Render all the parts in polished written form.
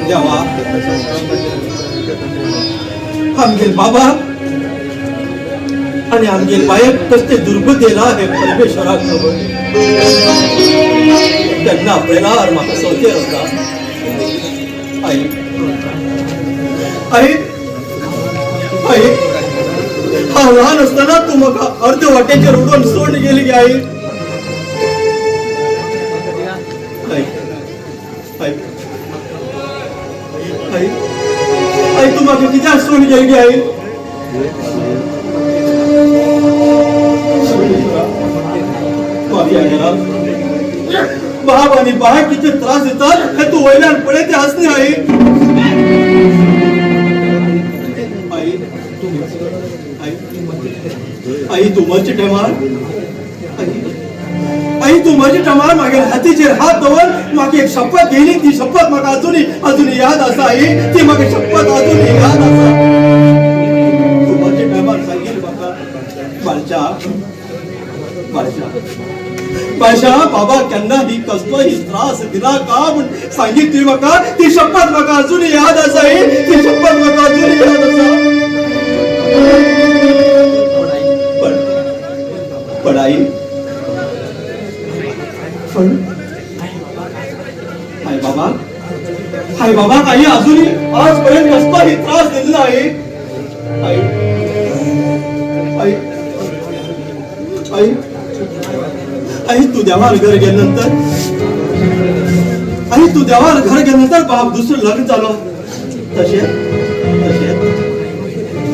देवा, आमगेल बाबा आणि आमगेल बायक कसले दुर्बुद्धेला हे परमेश्वराक खबर. त्यांना पळयल्यार म्हाका सोचेर वता. आई, आई, आई, हांव ल्हान आसतना तूं म्हाका अर्द वाटेचेर उडोवन सोड गेली गे आई. आई, आई, आई, आई, तूं म्हाका कित्याक सोड गेली गे आई? माफिया घरात बाप आणि बाय किती त्रास देतात हे तू वयल्यान पळयते आसली आई. आई, आई, आई, तूं मरच्या टायमार, आई, आई, तूं मरच्या टायमार मागीर हातीचेर हात दवर म्हाका एक शपथ घेयली. ती शपथ म्हाका अजूनही अजूनही याद आसा आई. ती म्हाका शपथ अजूनही याद आसा. तूं मरच्या टायमार सांगील म्हाका, बाळच्या, बाळच्या, बाळशा, बाबा केन्ना ही कसलोही त्रास दिला का म्हण सांगीत तुवें म्हाका. ती शपथ म्हाका अजूनही याद आसा आई. ती शपथ म्हाका अजूनही याद आसा. पण पण आई, पण आई बाबा, आई बाबा, आई अजूनही आजपर्यंत कसलाही त्रास दिला नाही. आई, आई, आई, आई, तू देवार घर गेल्यानंतर, आई, तू देवार घर गेल्यानंतर बाप दुसरं लग्न झालो. तशें तशें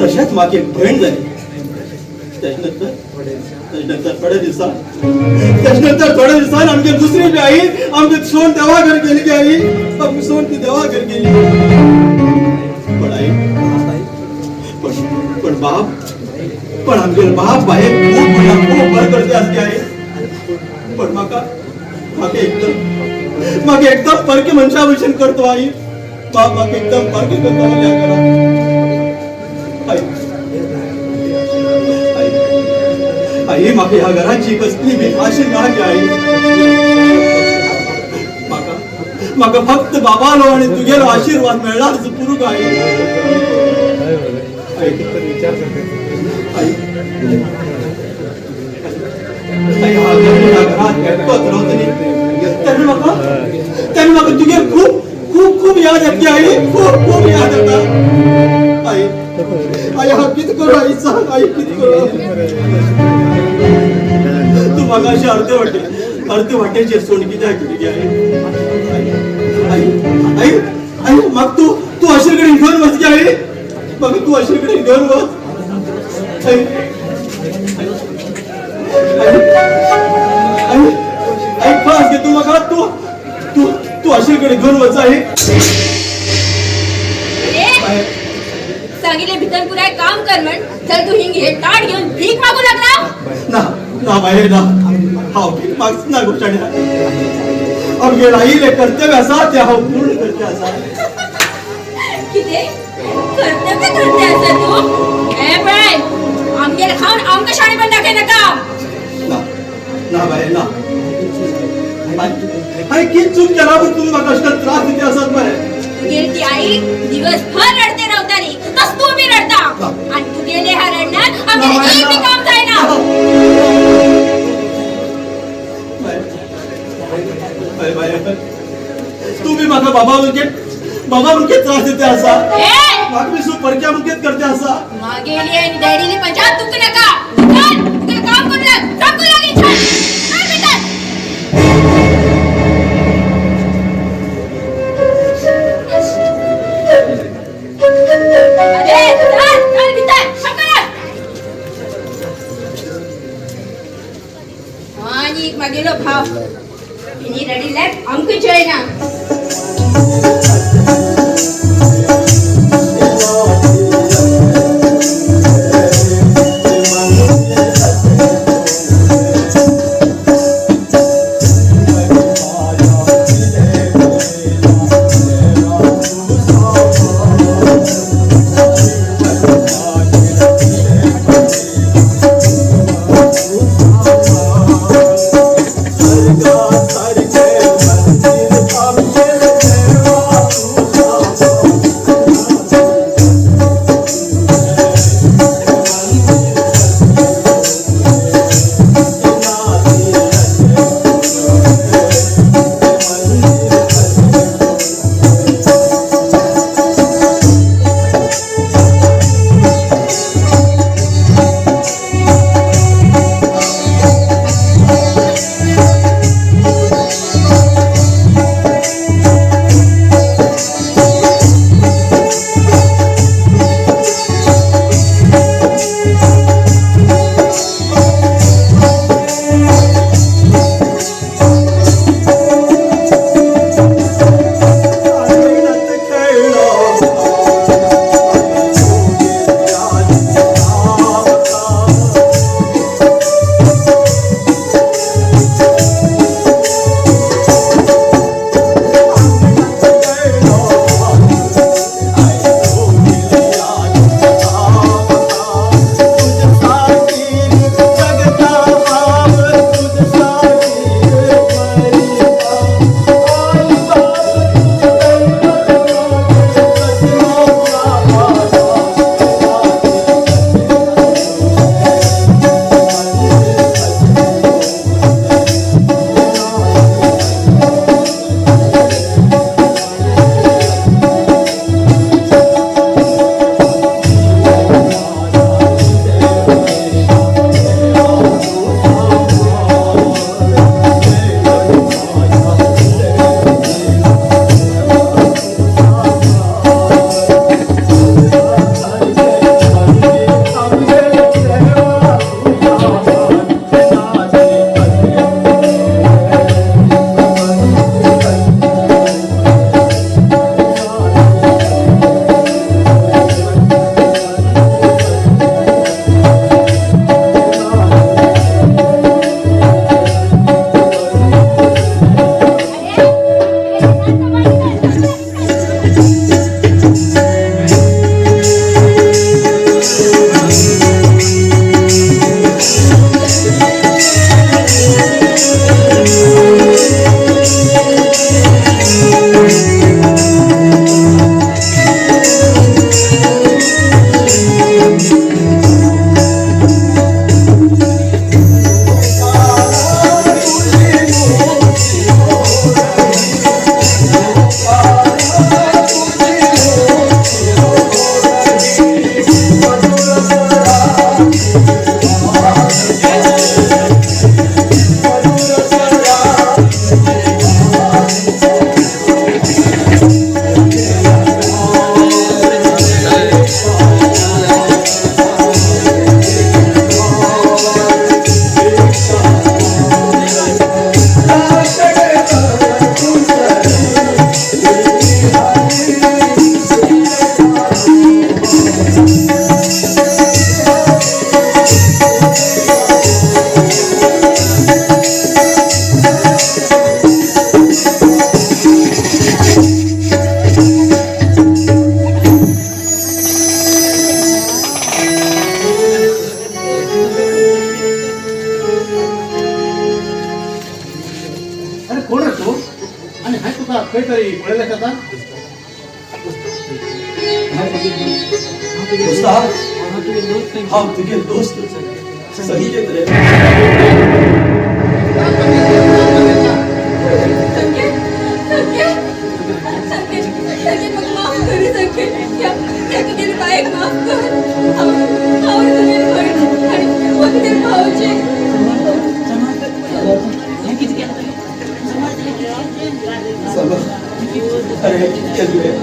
तशेंच म्हाका एक भयण जाली. त्याच्यानंतर त्याच्यानंतर थोड्या दिवसान, त्याच्यानंतर थोड्या दिवसान आमगे दुसरी बी I आमगे सोन देवा घर गेली की आई. आमची सोन ती देवा घर गेली. पण आई, पण पण बाप, पण आमगे बाप बाहेर खूप म्हणा खूप बरं करते असते आई. पण म्हाका म्हाका एकदम म्हाका एकदम परकी मनशा भशेन करतो आई. बाप म्हाका एकदम परकी करतो त्या घरात. आई, आई, आई, म्हाका ह्या घराची कसली बी आशा ना गे आई. म्हाका म्हाका फक्त बाबालो आणि तुगेलो आशीर्वाद मेळ्ळार पुरो गो आई. आई, आई, आई, हा ह्या घरात एकटोच रावतली तेन्ना म्हाका तेन्ना म्हाका तुगे खूब खूब खूब याद येता आई. खूब खूब याद येता आई. आई, हांव कितें करूं आई? सांग आई, कितें करूं? तूं म्हाका अशें अर्दे वाटे अर्दे वाटेचेर सोड कित्याक गेली गे आई? आई, आई, आई, म्हाका तूं तूं अशे कडेन घेवन वच गे आई. म्हाका तूं अशे कडेन घेवन वच आई. आई, आई, आई, खास घे तूं म्हाका. तूं तूं तूं अशे कडेन घेवन वच आई. ए, सांगितले भितर पुराय काम कर म्हण, चल तू हिंग हे ताट घेऊन भीक मागू लागला. ना ना बाई, ना, हांव भीक मागच ना गोशाण्या. आमगेर आईले कर्तव्य आसा ते हांव पूर्ण करते आसा. किती कर्तव्य करते असं तू? ए पळय, आमगेर खाऊन आमकां शाणेपण दाखय नका. ना ना बाई, ना. हांवें कित चूक केला म्हूण तुमी म्हाका अशें त्रास दिते आसात मरे? तुगेली ती आई दिवसभर रडते रावताली, तस तू बी रडता आणि तुगेले ह्या रडण्यात आमगेले एक बी काम जायना. बाय, बाय, तुम्ही म्हाका बाबा मुखे बाबा मुखे त्रास दिते आसा. ए! म्हाका बी सु परक्या मुखेत करते आसा. मागेली आणि डॅडीली पंचायत तुका नका. चल, तुका काम करू लाग, रडू लागली छान. चल भितर. अरे चल चल भितर, पटकन. आणि एक मागेलो भाव हिनी रडिल्ल्याक आमकां जळना. तरी पळयलें आतां. दोस्ता, हांव तुगे दोस्त संकेत रे. संकेत, संकेत, संकेत, संकेत, म्हाका माफ कर रे संकेत. ह्या ह्या तुगेले बायक माफ कर. हांव हांव तुगेली भयण आनी हो तुगेले भावजी. समज, अरे हें कितें केलें तुवें?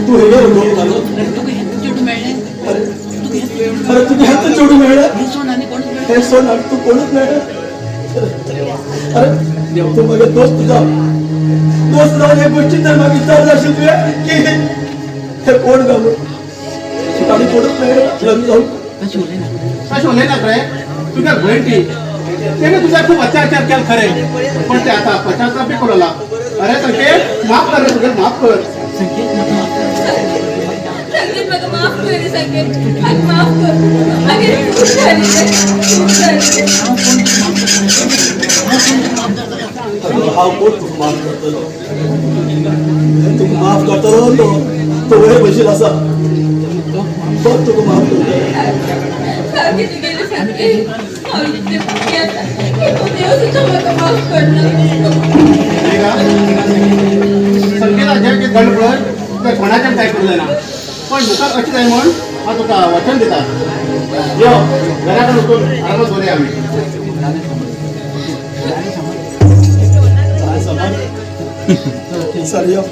तूं हें गेलो गो घालून. अरे अरे, तुका हेंच चेडूं मेळ्ळें, हें सोड आनी तूं कोणूच मेळ्ळें. अरे, तूं म्हगे दोस्त जाव, दोस्त जावन हे गोश्टी तर म्हाका विचारलें आशिल्लें तुवें की हे कोण घालून तुका आनी कोणूच मेळ्ळें लग्न जावन. तशें उलयनाक रे. तुज्या भयण ती, तेणे तुझा खूब अत्याचार केला खरे, पण ते आता पश्चाताप बी करू. अरे संकेत, माफ कर रे, तुगे माफ कर. संकेत, म्हाका माफ कर रे संकेत, म्हाका माफ कर. मागीर चूक जाली रे, चूक जाली. अगं, हांव कोण तुका माफ करतलो? तुका माफ करतलो तो तो वयर बशील आसा, तो तुका माफ करतलो. सारकें तुगेलें संकेत, हांव इतलें पापी आसा की तूं देव सुद्दां म्हाका माफ करना. मेघा, संकेता जें कितें घडलें पळय तें कोणाच्यान कांय करूं जायना, पण मुखार अशें जाय म्हण हांव तुका वचन दिता. यो, घरा कडेन वचून आरामात दवरया आमी. काय समज, सर, यो.